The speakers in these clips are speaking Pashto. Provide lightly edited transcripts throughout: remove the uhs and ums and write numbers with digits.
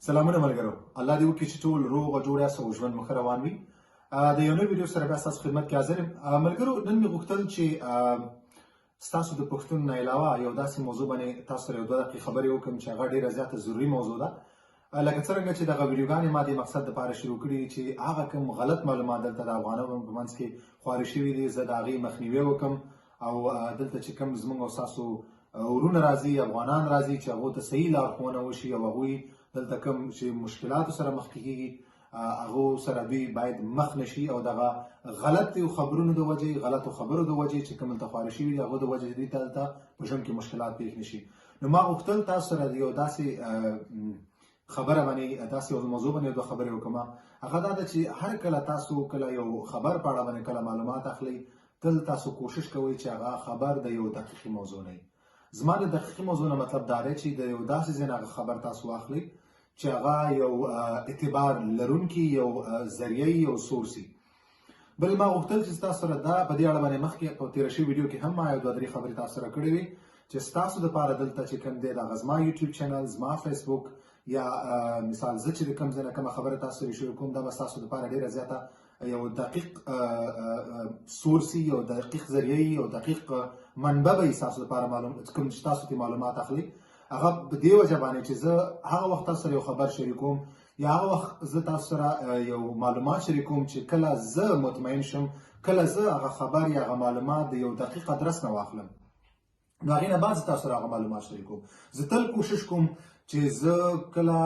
سلامونه ملګرو، الله دې وکړي چې ټول روغ او جوړ یاست او ژوند مو ښه روان وي. د یو نوي ویډیو سره بیا ستاسو خدمت کې حاضر یم. ملګرو، نن مې غوښتل چې ستاسو د پوښتنو نه علاوه یو داسې موضوع باندې تاسو سره یو دوه دقیقې خبرې وکړم چې هغه ډېره زیاته ضروري موضوع ده. لکه څرنګه چې دغه ویډیوګانې ما د مقصد لپاره شروع کړي دي چې هغه کوم غلط معلومات دلته د افغانانو په منځ کې خواره شوي دي، زه د هغې مخنیوی وکړم او دلته چې کوم زموږ او ستاسو ورونه راځي، افغانان راځي، چې هغو ته صحیح لارښوونه وشي او هغوی دلته کوم چې مشکلاتو سره مخ کېږي، هغو سره دوی باید مخ نشي او دغه غلط خبرونو د وجې، غلطو خبرو د وجې چې کوم دلته خواره شوي دي، هغو د وجې دوی ته دلته په ژوند کې مشکلات پېښ نشي. نو ما غوښتل تاسو سره یو داسې خبره باندې، داسې یو موضوع باندې دوه خبرې وکړم. هغه دا ده چې هر کله تاسو کله یو خبر په اړه باندې کله معلومات اخلئ، تل تاسو کوشش کوئ چې هغه خبر د یو دقیقي موضوع نه وي. زما د دقیقي موضوع نه مطلب دا دی چې د یو داسې ځای نه هغه خبر تاسو واخلئ چې هغه یو اعتبار لرونکي یو ذریعه، یو source وي. بل ما غوښتل چې تاسو سره دا په دې اړه باندې مخکې په تېره شوې ویډیو کې هم ما یو دوه درې خبرې تاسو سره کړې وې چې ستاسو دپاره دلته چې کوم دی دغه زما یوټیوب چینل، زما فیسبوک یا مثال زه چې د کوم ځای نه کومه خبره تاسو سره شریک کوم، دا به ستاسو دپاره ډېره زیاته یو دقیق source، یو دقیق ذریعه، یو دقیق منبع به ستاسو لپاره معلوم کوم چې تاسو ته معلومات اخلئ. هغه په دې وجه باندې چې زه هغه وخت تاسو سره یو خبر شریکوم یا هغه وخت زه تاسو سره یو معلومات شریکوم چې کله زه مطمئن شم، کله زه هغه خبر یا هغه معلومات د یو دقیق ادرس نه واخلم، نو هغې نه بعد زه تاسو سره هغه معلومات شریکوم. زه تل کوشش کوم چې زه کله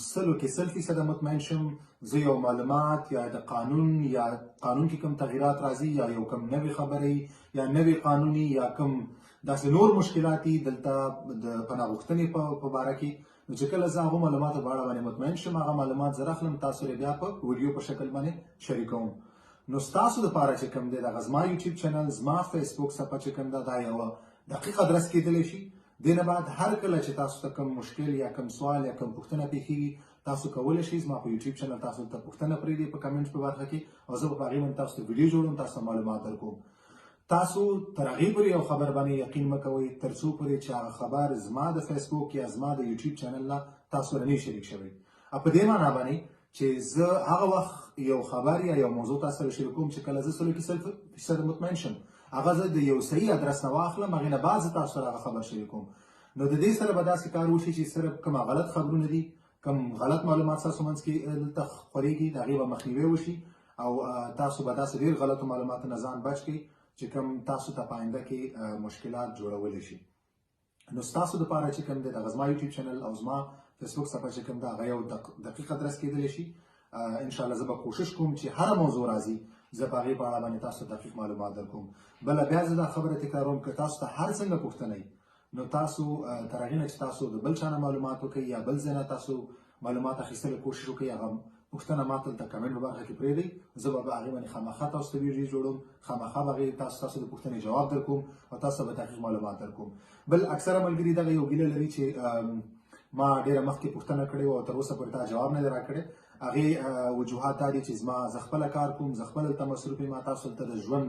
سلو کې 100% مطمئن شم، زه یو معلومات یا د قانون یا قانون کې کوم تغیرات راځي یا یو کوم نوې خبرې یا نوې قانوني یا کوم داسې نور مشکلات دي دلته د پناه غوښتنې په باره کې، نو چې کله زه هغو معلوماتو په اړه باندې مطمئن شم، هغه معلومات زه راخلم، تاسو سره بیا په ویډیو په شکل باندې شریکوم. نو ستاسو دپاره چې کوم دی دغه زما یوټیوب چینل، زما فیسبوک صفحه چې کوم ده، دا یوه دقیق ادرس کېدلی شي. دې نه بعد هر کله چې تاسو ته کوم مشکل یا کوم سوال یا کوم پوښتنه پېښېږي، تاسو کولی شئ زما په یوټیوب چینل تاسو ته پوښتنه پرېږدئ په کمنټ په برخه کې او زه به په هغې باندې تاسو ته ویډیو جوړوم، تاسو ته معلومات درکوم. تاسو تر هغې پورې یو خبر باندې یقین مه کوئ تر څو پورې چې هغه خبر زما د فیسبوک یا زما د یوټیوب چینل نه تاسو سره نه شریک شوی. په دې معنا باندې چې زه هغه وخت یو خبر یا یو موضوع تاسو سره شریکوم چې کله زه سلو کې 100% مطمئن شم، هغه زه د یو صحیح ادرس نه واخلم، هغې نه بعد زه تاسو سره هغه خبر شریکوم. نو د دې سره به داسې کار وشي چې صرف کومه غلط خبرونه دي، کوم غلط معلومات ستاسو منځ کې دلته خورېږي، د هغې به مخنیوی وشي او تاسو به داسې ډېر غلطو معلوماتو نه ځان بچ کړئ چې کوم تاسو ته په آینده کې مشکلات جوړولی شي. نو ستاسو دپاره چې کوم دی دغه زما یوټیوب چینل او زما فیسبوک صفحه چې کوم ده، هغه یو دقیق ادرس کېدلی شي. انشاءالله زه به کوشش کوم چې هره موضوع راځي، زه په هغې په اړه باندې تاسو ته دقیق معلومات درکوم. بله بیا زه دا خبره تکراروم، که تاسو ته هر څنګه پوښتنه وي، نو تاسو تر هغې نه چې تاسو د بل چا نه معلومات وکړئ یا بل ځای نه تاسو معلومات اخیستلو کوشش وکړئ، هغه پوښتنه ما ته دلته کمنټ په برخه کې پرېږدئ. زه به په هغې باندې خامخا تاسو ته ویډیو جوړوم، خامخا به هغې تاسو د پوښتنې جواب درکوم او تاسو ته به دقیق معلومات درکوم. بل اکثره ملګري دغه یو ګیله لري چې ما ډېره مخکې پوښتنه کړې وه او تر اوسه پورې تا جواب نه دی راکړی. هغې وجوهات دا دي چې زه خپله کار کوم، زه خپله دلته مصروف یم، تاسو دلته د ژوند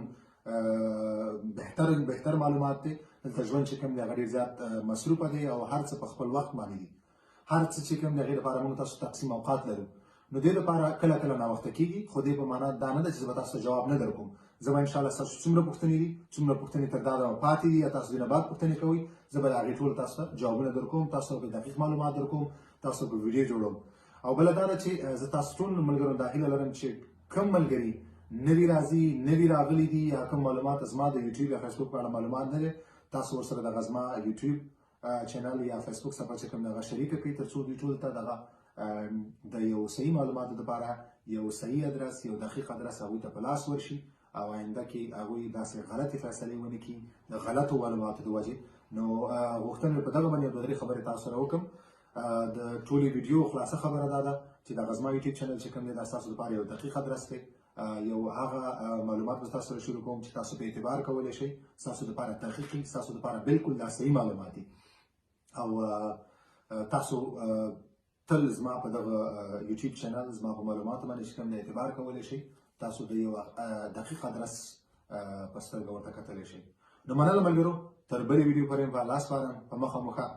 بهتر معلومات دی. دلته ژوند چې کوم دی هغه ډېر زیات مصروفه دی او هر څه په خپل وخت باندې دي. هر څه چې کوم دی هغې لپاره موږ تاسو تقسیم اوقات لرو، نو دې لپاره کله کله ناوخته کېږي، خو دې په معنا دا نه ده چې زه به تاسو ته جواب نه درکوم. زه به انشاءالله ستاسو څومره پوښتنې دي، څومره پوښتنې تر دا دمه پاتې دي یا تاسو دې نه بعد پوښتنې کوئ، زه به د هغې ټولو تاسو ته جوابونه درکوم، تاسو ته به دقیق معلومات درکوم، تاسو ته به ویډیو جوړوم. او بله دا ده چې زه تاسو ټول ملګرو دا هیله لرم چې کوم ملګري نوي راځي، نوي راغلي دي یا کوم معلومات زما د یوټیوب یا فیسبوک په اړه معلومات نه دی، تاسو ورسره دغه زما یوټیوب چینل یا فیسبوک صفحه چې کوم دغه شریکه کړئ تر څو دوی ټول ته دغه د یو صحیح معلوماتو لپاره یو صحیح ادرس، یو دقیق ادرس هغوی ته په لاس ورشي او آینده کې هغوی داسې غلطې فیصلې ونه کړي د غلطو معلوماتو د وجې. نو غوښتنه مې په دغه باندې یو دوه درې خبرې تاسو سره وکړم. د ټولې ویډیو خلاصه خبره دا ده چې دغه زما یوټیوب چینل چې کوم دی دا ستاسو لپاره یو دقیق ادرس دی. یو هغه معلومات به تاسو سره شروع کوم چې تاسو په اعتبار کولی شئ، ستاسو لپاره دقیق دي، ستاسو لپاره بالکل دا صحیح معلومات دي. او تاسو تل زما په دغه یوټیوب چینل زما په معلوماتو باندې چې کوم دی اعتبار کولی شئ، تاسو د یو دقیق ادرس په سترګه ورته کتلی شئ. نو مننه ملګرو، تر بلې ویډیو پورې په الله سپارم، په مخه مو ښه.